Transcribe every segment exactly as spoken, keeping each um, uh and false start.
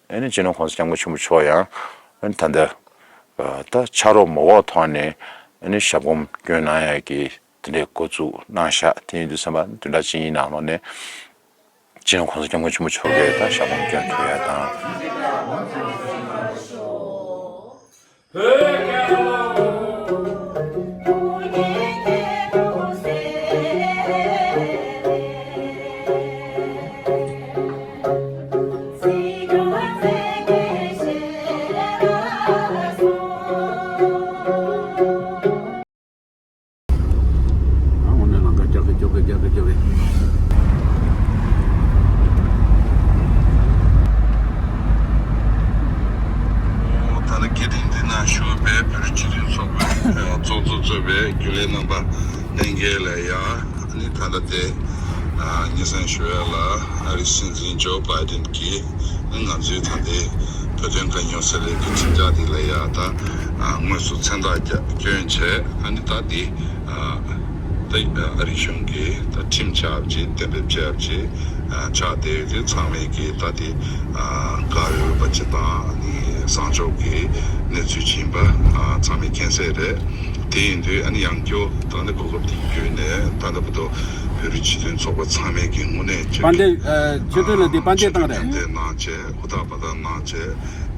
ཨ་ནི་སྤྱི་ནོར་༸གོང་ས་༸སྐྱབས་མགོན་ཆེན་པོ་མཆོག་ཡང་ཨ་ནི་ད་ལྟ་ད་ཕྱག་རོགས་མ་འོག་ཐོག་ནས་ཨ་ནི་ཞབས་གོམ་བསྐྱོན་གནང་ཡ་གི་དེ་འདྲའི་འགོ་བཙུགས་གནང་ཤག་དེ་ཡིན་དུས་ཙམ་པ་བདུན་ཕྲག་གཅིག་གཉིས་ནང་ལོགས་ནས་སྤྱི་ནོར་༸གོང་ས་༸སྐྱབས་མགོན་ཆེན་པོ་མཆོག་གིས་ད་ཞབས་གོམ་བསྐྱོན་ཐུབ་ཡ་དང་། ཨ་འོ་ན་ལམ་ཁ་རྒྱག་གི་རྒྱག་གི་རྒྱག་གི་རྒྱག་གི། ད་ལྟ་སྐད་འཕྲིན་འདི་ན་བཞུགས་པའི་བོད་རིགས་སྤྱི་མཐུན་ཚོགས་པའི་ཚོགས་གཙོ་གཙོས་པའི་རྒྱུན་ལས་རྣམ་པ་ལྷན་རྒྱས་ལ་ཡང་ཨ་ནི་ད་ལྟ་དེ་སྙན་སེང་ཞུ་ཡ་ལ་ཨ་རིའི་སྲིད་འཛིན་ཇོ་བྷའི་ཌེན་གྱིས། ང་ཚོའི་ད་ལྟའི་བོད་དོན་དཀའ་རྙོག་སེལ་ཡས་ཀྱི་ཁྲིམས་འཆར་འདི་ལ་ཡ་ད་དངོས་སུ་མཚན་རྟགས་བསྐྱོན་བྱས། ཨ་ནི་ད་འདི་ད་ཨ་རིའི་གཞུང་གི་ད་ཁྲིམས་ཆགས་ཅིག་གཏན་འབེབས་བྱས་ཅིག་ཆགས་བསྡད་ཡོད་དུས་ཚང་མས་ཀྱི་ད་འདི་དགའ་འོས་པ་ཅིག་དང་ཨ་ནི་བཟང་ཕྱོགས་ཀྱི་གནས་ཚུལ་ཅིག་ཡིན་པ་ཚང་མས་མཁྱེན་གསལ་རེད། དེ་ཡིན་དུས་ཨ་ནི་ཡང་བསྐྱར་ད་ནི་གོ་སྐབས་དེ་བརྒྱུད་ནས་ད་ལྟ་བར་དུ་བོད་རིགས་སྤྱི་མཐུན་ཚོགས་པ་ཚང་མས་ཀྱི་དངོས་གནས་ཅིག་དཔལ་ལྡན་ཆོས་སྒྲོན་ལགས་འདི་དཔལ་ལྡན་བཏང་རེད། ཆོས་སྒྲོན་གནང་བྱས་ཧུར་ཐག་འབད་ཐག་གནང་བྱས་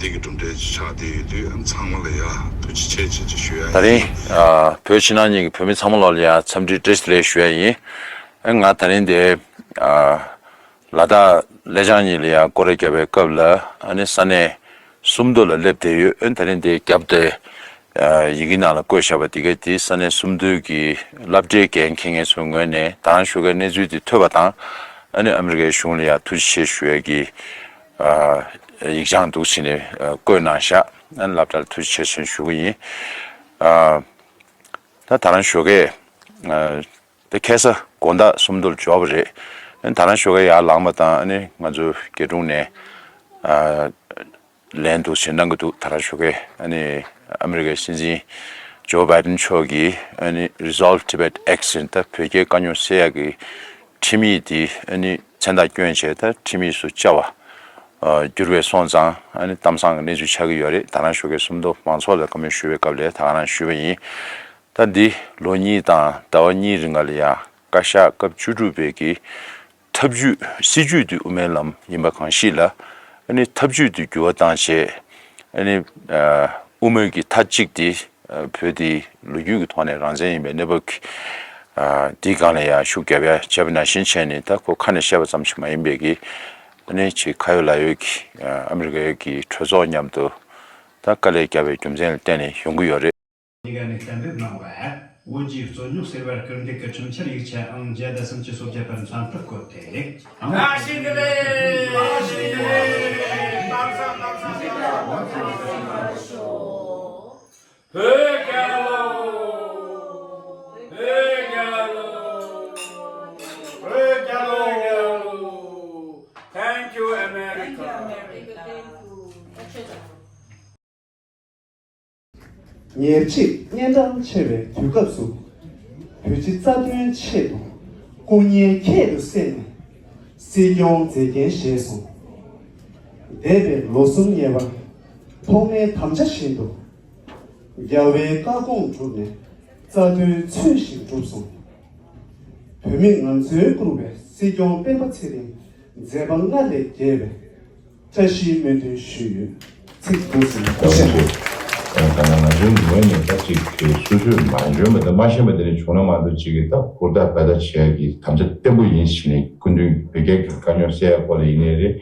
འདི་གི་གྲུབ་འབྲས་ཅིག་ཆགས་བསྡད་ཡོད་དུས་ཨ་ནི་ཚང་མ་ལ་ཡ་ཐུགས་རྗེ་ཆེ་ཆེ་ཅིག་ཞུ་ཡ་ད་རིང་ཡིན། བོད་ཕྱི་ནང་གཉིས་ཀྱི་བོད་མི་ཚང་མ་ལོག་ལ་ཡ་འཚམས་འདྲི་བཀྲ་ཤིས་བདེ་ལེགས་ཞུ་ཡ་ཡིན། ཨ་ང་ད་རིང་འདི་ལ་དྭགས་ལེ་ཅང་གཉིས་ལ་ཡ་སྐོར་ར་བརྒྱབ་པའི་སྐབས་ལ་ཨ་ནི་ས་གནས་སུམ་མདོ་ལ་སླེབས་བསྡད་ཡོད། ཨ་ནི་ད་རིང་འདི་རྒྱབ་དེ་ཡི་གེ་ནང་ལ་བཀོད་བཞག་པ་དེ་གའི་དེ་ས་གནས་སུམ་མདོའི་གི་སློབ་གྲྭའི་འགན་འཁྱེར་མཁན་ཚོའི་ངོས་ནས་ད་རང་ཞོགས་ཀའི་གནས་ཚུལ་དེ་ཐོས་པ་དང་ཨ་ནི་ཨ་མི་རི་ཀའི་གཞུང་ལ་ཡ་ཐུགས་རྗེ་ཆེ་ཞུ་ཡ་གི་ཡིག་བྱང་འདུག་ཟེར་ནས་བཀོད་གནང་ཤག་ཨ་ནི་སློབ་གྲྭ་ལ་ཐུགས་རྗེ་ཆེ་ཞུ་གི་ཡིན། ད་ད་རང་ཞོགས་ཀའི་དེ་ཁ་སང་དགོང་དག་སུམ་མདོ་ལ་འབྱོར་བ་རེད། ད་རང་ཞོགས་ཀས་ཡར་ལངས་པ་དང་ཨ་ནི་ང་ཚོ་རྒྱ་གྲོང་ནས་ལན་འདུག་ཟེར་གནང་གི་འདུག་ད་རང་ཞོགས་ཀས་ཨ་ནི་ཨ་མི་རི་ཀའི་སྲིད་འཛིན་ཇོ་བྷའི་ཌེན་མཆོག་གིས་ཨ་ནི་Resolve Tibet Act ཟེར་ད་བོད་རྒྱའི་དཀའ་རྙོག་སེལ་ཡག་གི་ཁྲིམས་ཡིག་དེ་ཨ་ནི་མཚན་རྟགས་བསྐྱོན་བྱས་ད་ཁྲིམས་ཡིག་སུ་བཅའ་བ་གྱུར་བའི་སོང་ཙང་ཨ་ནི་གཏམ་བཟང་གི་གནས་ཚུལ་ཆགས་ཀྱི་ཡོད་རེད། ད་རང་ཞོགས་ཀས་སུམ་མདོ་མང་ཚོགས་ལ་བཀའ་མོལ་ཞུ་བའི་སྐབས་ལ་ད་ག་རང་ཞུས་པ་ཡིན། ད་འདི་ལོ་གཉིས་དང་ཟླ་བ་གཉིས་རིང་ག་ལ་ཡ་བཀའ་ཤག་སྐབས་བཅུ་དྲུག་པའི་གི་ཐབས་ཇུས་སྲིད་ཇུས་དེ་དབུ་མའི་ལམ་ཡིན་པ་གང་ཞིག་ལ་ཨ་ནི་ཐབས་ཇུས་དེ་འགྱུར་བ་བཏང་བྱས་ཨ་ནི་དབུ་མའི་གི་མཐའ་གཅིག་དེ་བོད་དེ་ལོ་རྒྱུས་ཀྱི་ཐོག་ནས་རང་བཙན་ཡིན་པའི་གནས་བབ་ཀྱི་དེའི་སྒང་ལ་ཡ་ཤུགས་རྒྱབ་ཡ་བྱས་པ་ནང་བཞིན་བྱས་ནས་ད་ཁོ་ཁ་ནས་བཤད་པ་ཙམ་ཞིག་མ་ཡིན་པའི་གི་ཨ་ནི་ཅིག་ཁ་ཡོད་ལག་ཡོད་ཀྱི་ཨ་མི་རི་ཀའི་གི་གྲོས་ཚོགས་མཉམ་དུ་ད་དཀའ་ལས་བརྒྱབ་པའི་རྒྱུ་མཚན་ལ་བརྟེན་ནས་ཡོང་གི་ཡོད་རེད། གཉིས་ཀ་ནས་གཏན་འབེབས་གནང་བ། བོད་ཀྱི་རྩོད་རྙོག་སེལ་བར་སྐུལ་འདེད་ཀྱི་ཁྲིམས་འཆར་ཡིག་ཆ་ཨང་བརྒྱ་དང་སུམ་ཅུ་སོ་བརྒྱད་པར་མཚམས་ཐོ་བཀོད་དེ། བཀྲ་ཤིས་བདེ་ལེགས། བཀྲ་ཤིས་བདེ་ལེགས། བོད་རྒྱལ་ལོ། བོད་རྒྱལ་ལོ། བོད་རྒྱལ་ལོ། Thank you, America. ཉེར་གཅིག་གཉན་འཕྲང་ཆེ་བའི་དུས་སྐབས་སུ། བོད་སྤྱི་རྩ་དོན་ཆེད་དུ་སྐུ་ངལ་ཁྱད་དུ་བསད་ནས་སྲིད་སྐྱོང་མཛད་འགན་བཞེས་སོང་། འདས་པའི་ལོ་གསུམ་ཉེ་བར་ཐོག་མའི་དམ་བཅའ་བཞིན་དུ་རྒྱལ་བའི་བཀའ་དགོངས་བསྒྲུབས་ནས་རྩ་དོན་ཚུལ་བཞིན་བསྒྲུབས་སོང་། བོད་མི་ང་ཚོའི་བཀུར་བའི་སྲིད་སྐྱོང་སྤེན་པ་ཚེ་རིང་མཛད་པ་སྔར་ལས་རྒྱས་པའི་བཀྲ་ཤིས་སྨོན་འདུན་ཞུས་ཡོད། ཚིག་འདུག་ཟིན་ཐུགས་རྗེ་ཆེ། ད་ང་ཚོའི་ངོས་ནས་ད་ཅིག་གི་སོ་སོས་མ་འཇོན་པ་དང་མ་ཤེས་པ་དེ་འདྲ་བྱུང་ན་མ་གཏོགས་ཅིག་གི་ད་ཧུར་ཐག་འབད་ཐག་བྱེད་ཡ་གི་དམ་བཅའ་བརྟན་པོ་ཡིན་ཕྱིན་ནས་སྐུ་མདུན་བོད་རྒྱ་གི་དཀའ་རྙོག་སེལ་ཡ་སྐོར་ལ་ཡིན་ནའི་རེད།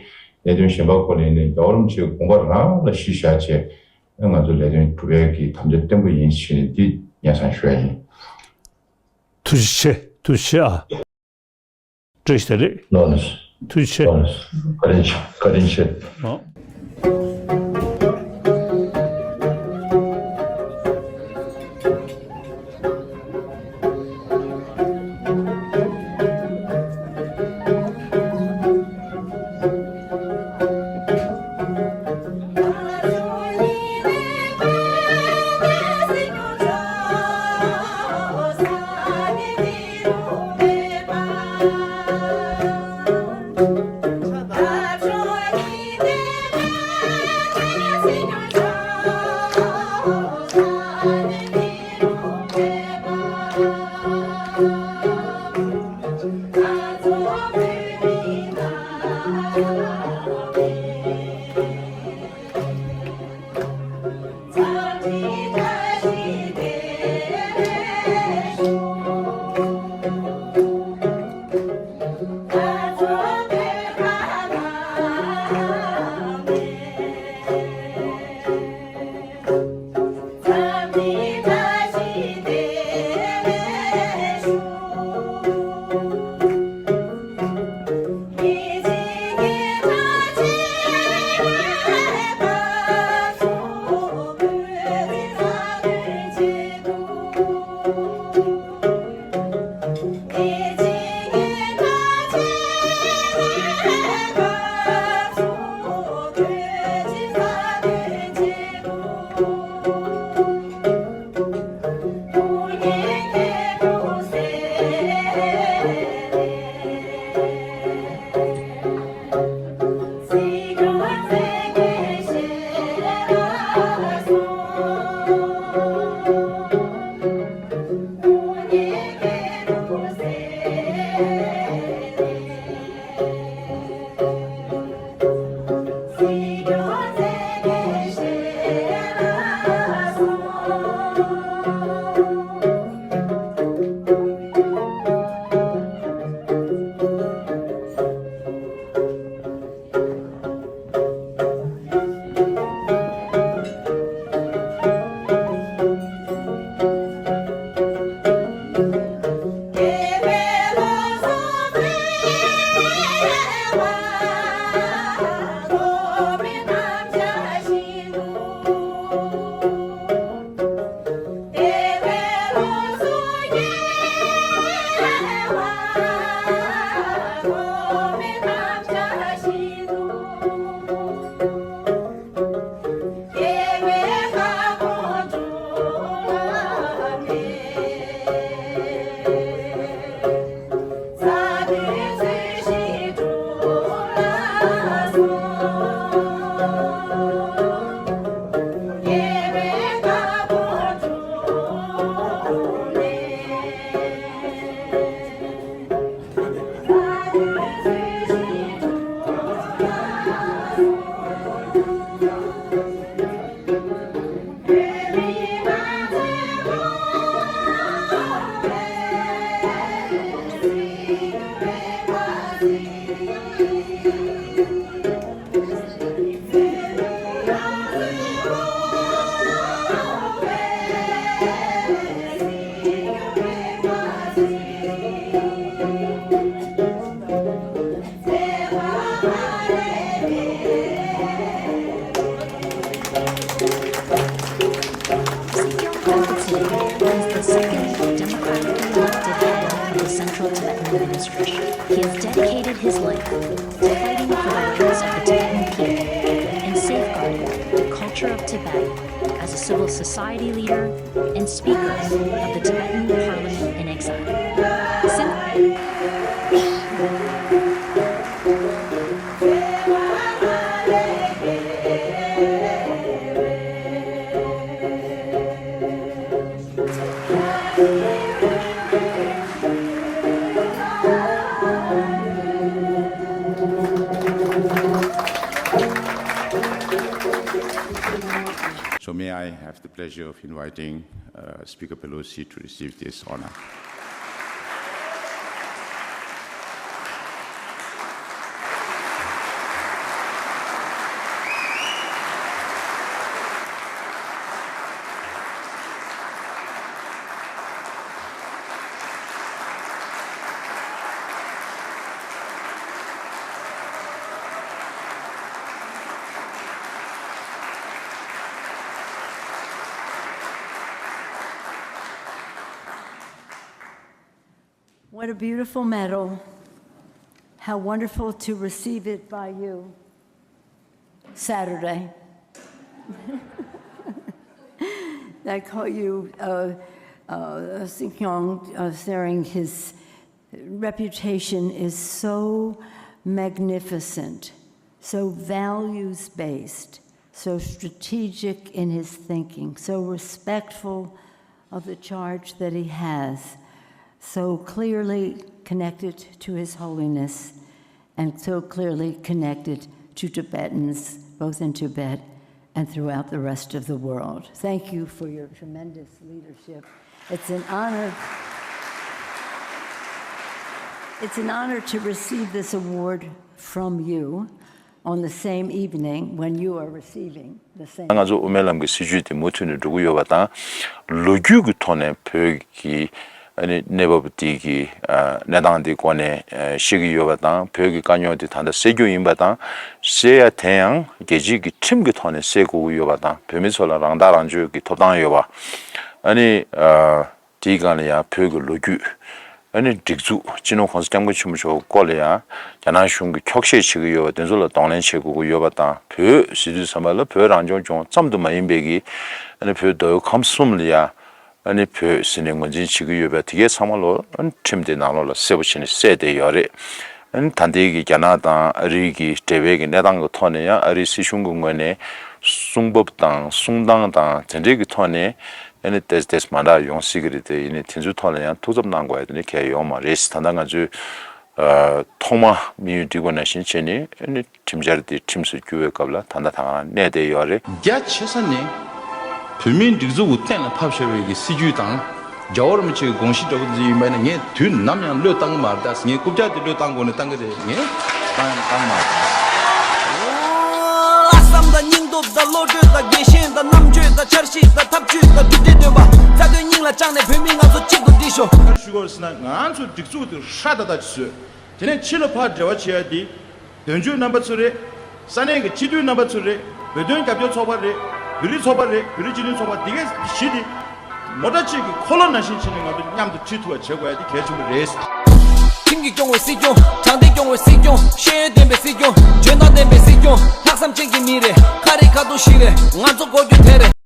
གནད་དོན་གཞན་པ་སྐོར་ལ་ཡིན་ནའི་རྒྱལ་བ་རིན་པོ་ཆེའི་དགོངས་པ་རང་ལ་གཞི་བཞག་བྱས་ང་ཚོ་ལས་དོན་སྒྲུབ་ཡ་གི་དམ་བཅའ་བརྟན་པོ་ཡིན་ཕྱིན་ནས་འདི་སྙན་སེང་ཞུ་ཡ་ཡིན། ཐུགས་རྗེ་ཆེ། ཐུགས་རྗེ་ཆེ་ཨ། བཀྲ་ཤིས་བདེ་ལེགས། ལགས་སོ། ཐུགས་རྗེ་ཆེ། ལགས་སོ། བཀའ་དྲིན་ཆེ། བཀའ་དྲིན་ཆེ། ཨ། Sitye Khyentse is the second democratically elected head of the Central Tibetan Administration. He has dedicated his life to fighting for the rights of the Tibetan people and safeguarding the culture of Tibet as a civil society leader and speaker of the Tibetan Parliament in Exile. Sim- So may I have the pleasure of inviting, uh, Speaker Pelosi to receive this honor. What a beautiful medal. How wonderful to receive it by you. Saturday. I call you, uh, uh, Sitye Khyentse, uh, Tshering. His reputation is so magnificent, so values-based, so strategic in his thinking, so respectful of the charge that he has, so clearly connected to His Holiness. and so clearly connected to Tibetans, both in Tibet and throughout the rest of the world. Thank you for your tremendous leadership. It's an honor. It's an honor to receive this award from you on the same evening when you are receiving the same. ང་ཚོ་དབུ་མའི་ལམ་གྱི་སྲིད་བྱུས་དེ་མུ་མཐུད་ནས་འགྲོ་གི་ཡོད་པ་དང་། ལོ་རྒྱུས་ཀྱི་ཐོག་ནས་བོད་ཀྱི་ཨ་ནི་གནས་བབ་དེ་གི་ཨ་གནས་སྟངས་དེ་སྐོར་ནས་ཨ་བཤད་ཀྱི་ཡོད་པ་དང་། བོད་ཀྱི་དཀའ་རྙོག་དེ་ད་ལྟ་སེལ་རྒྱུ་ཡིན་པ་དང་། སེལ་ཡ་དེ་ཡང་རྒྱལ་སྤྱིའི་གི་ཁྲིམས་ཀྱི་ཐོག་ནས་སེལ་དགོས་ཀྱི་ཡོད་པ་དང་། བོད་མི་ཚོ་ལ་རང་ཐག་རང་གཅོད་ཀྱི་ཐོབ་ཐང་ཡོད་པ། ཨ་ནི་ཨ་དེའི་སྒང་ལ་ཡང་བོད་ཀྱི་ལོ་རྒྱུས། ཨ་ནི་སྒྲིག་འཛུགས། སྤྱི་ནོར་༸གོང་ས་༸སྐྱབས་མགོན་ཆེན་པོ་མཆོག་སྐོར་ལ་ཡང་རྒྱ་ནག་གཞུང་གིས་འཁྱོག་བཤད་བྱེད་ཀྱི་ཡོད་པ་དེ་ཚོ་ལ་གདོང་ལེན་བྱེད་དགོས་ཀྱི་ཡོད་པ་དང་། བོད་ཟེར་དུས་ཙམ་པ་ལ་བོད་རང་སྐྱོང་ལྗོངས་ཙམ་དུ་མ་ཡིན་པའི་གི། ཨ་ནི་བོད་མདོ་དབུས་ཁམས་གསུམ་ལ་ཡང་ཨ་ནི་བོད་ཟེར་ནས་ངོས་འཛིན་བྱེད་ཀྱི་ཡོད་པ་དེ་གའི་ཚང་མ་ལོ་ཨ་ནི་ཁྲིམས་དེ་ནང་ལོགས་ལ་གསལ་པོ་བྱས་ནས་གསལ་བསྡད་ཡོད་རེད། ཨ་ནི་ད་ལྟའི་གི་རྒྱ་ནག་དང་ཨ་རིའི་གི་འབྲེལ་བའི་གི་གནས་སྟངས་ཀྱི་ཐོག་ནས་ཡང་ཨ་རིའི་སྲིད་གཞུང་གི་ངོས་ནས་གསུང་བབ་དང་གསུང་སྟངས་དང་དེ་འདྲའི་གི་ཐོག་ནས། ཨ་ནི་ཏེས་ཏེས་མ་འདྲ་ཡོང་སྲིད་ཀྱི་རེད་དེ། ཡིན་ནའི་དེ་ཚོའི་ཐོག་ལ་ཡང་ཐུགས་འཚབ་གནང་དགོས་ཡ་དེ་ནི་གལ་ཡོད་མ་རེད། ད་ལྟ་ང་ཚོས་ཨ་ཐོག་མ་དམིགས་ཡུལ་བསྒྲིགས་པ་ནང་བཞིན་བྱས་ནས། ཨ་ནི་ཁྲིམས་འཆར་དེ་ཁྲིམས་སུ་བསྒྱུར་བའི་སྐབས་ལ་ད་ལྟ་ད་ག་རང་གནས་བསྡད་ཡོད་རེད། རྒྱ་ཆེ་ས་ནས་བོད་མིའི་སྒྲིག་འཛུགས་ཀྱི་གཏན་ལ་ཕབ་བཞག་པའི་གི་སྲིད་བྱུས་དང་། རྒྱལ་བ་རིན་པོ་ཆེའི་དགོངས་གཞི་འདྲ་པོ་འདི་ཡིན་པ་ནི་ངས་དུས་ནམ་ཡང་བློས་བཏང་གི་མ་རེད། ད་ངས་རྐུབ་བཀྱག་དེ་བློས་བཏང་དགོས་ནས་བཏང་གི་རེད། ངས་བཏང་ཡང་བཏང་མ་རེད། ལྷག་བསམ་དང་སྙིང་སྟོབས་དང་བློ་གྲོས་དང་། དགེ་བཤེས་དང་རྣམ་དཔྱོད་དང་། འཆར་གཞི་དང་ཐབས་ཇུས་དང་། གྲུབ་འབྲས་འདོན་པ་རྩ་དོན་སྙིང་ལ་བཅངས་ནས། བོད་མི་ང་ཚོ་གཅིག་ཏུ་སྒྲིལ་ཤོག་ཞུ་དགོས་ཟེར་ན། ང་ཚོ་སྒྲིག་འཛུགས་དེ་ཧྲ་ཏག་ཏག་ཅིག་བཟོས། དེ་ནས་ཕྱི་ལ་ཕར་འབྲེལ་བ་བྱེད་ཡ་དེ། དོན་གཅོད་རྣམ་པ་ཚོ་རེད། ས་གནས་ཀྱི་སྤྱི་འཐུས་རྣམ་པ་ཚོ་རེད། བོད་དོན་རྒྱབ་སྐྱོར་ཚོགས་པ་རེད། བོད་རིགས་ཚོགས་པ་རེད། བོད་རིགས་སྤྱི་མཐུན་ཚོགས་པ། འདི་གའི་གཞི་དེ་མོ་ཊ་གཅིག་གི་འཁོར་ལོ་ནང་བཞིན་བྱས་ནས་ང་ཚོ་མཉམ་དུ་ཁྲིད་ཐུབ་པ་བྱེད་དགོས་ཡ་དེ་གལ་ཆེན་པོ་རེད། ཁྱིམ་གྱིས་སྐྱོང་བའི་སྲིད་སྐྱོང་། དྲང་བདེན་སྐྱོང་བའི་སྲིད་སྐྱོང་། ཤེས་ཡོན་ལྡན་པའི་སྲིད་སྐྱོང་། འཇོན་ཐང་ལྡན་པའི་སྲིད་སྐྱོང་། ལྷག་བསམ་ཅན་གྱི་མི་རེད། ཁ་རི་ཁ་ཐུག་ཞིག་རེད། ང་ཚོ་གོ་རྒྱུ་དེ་རེད།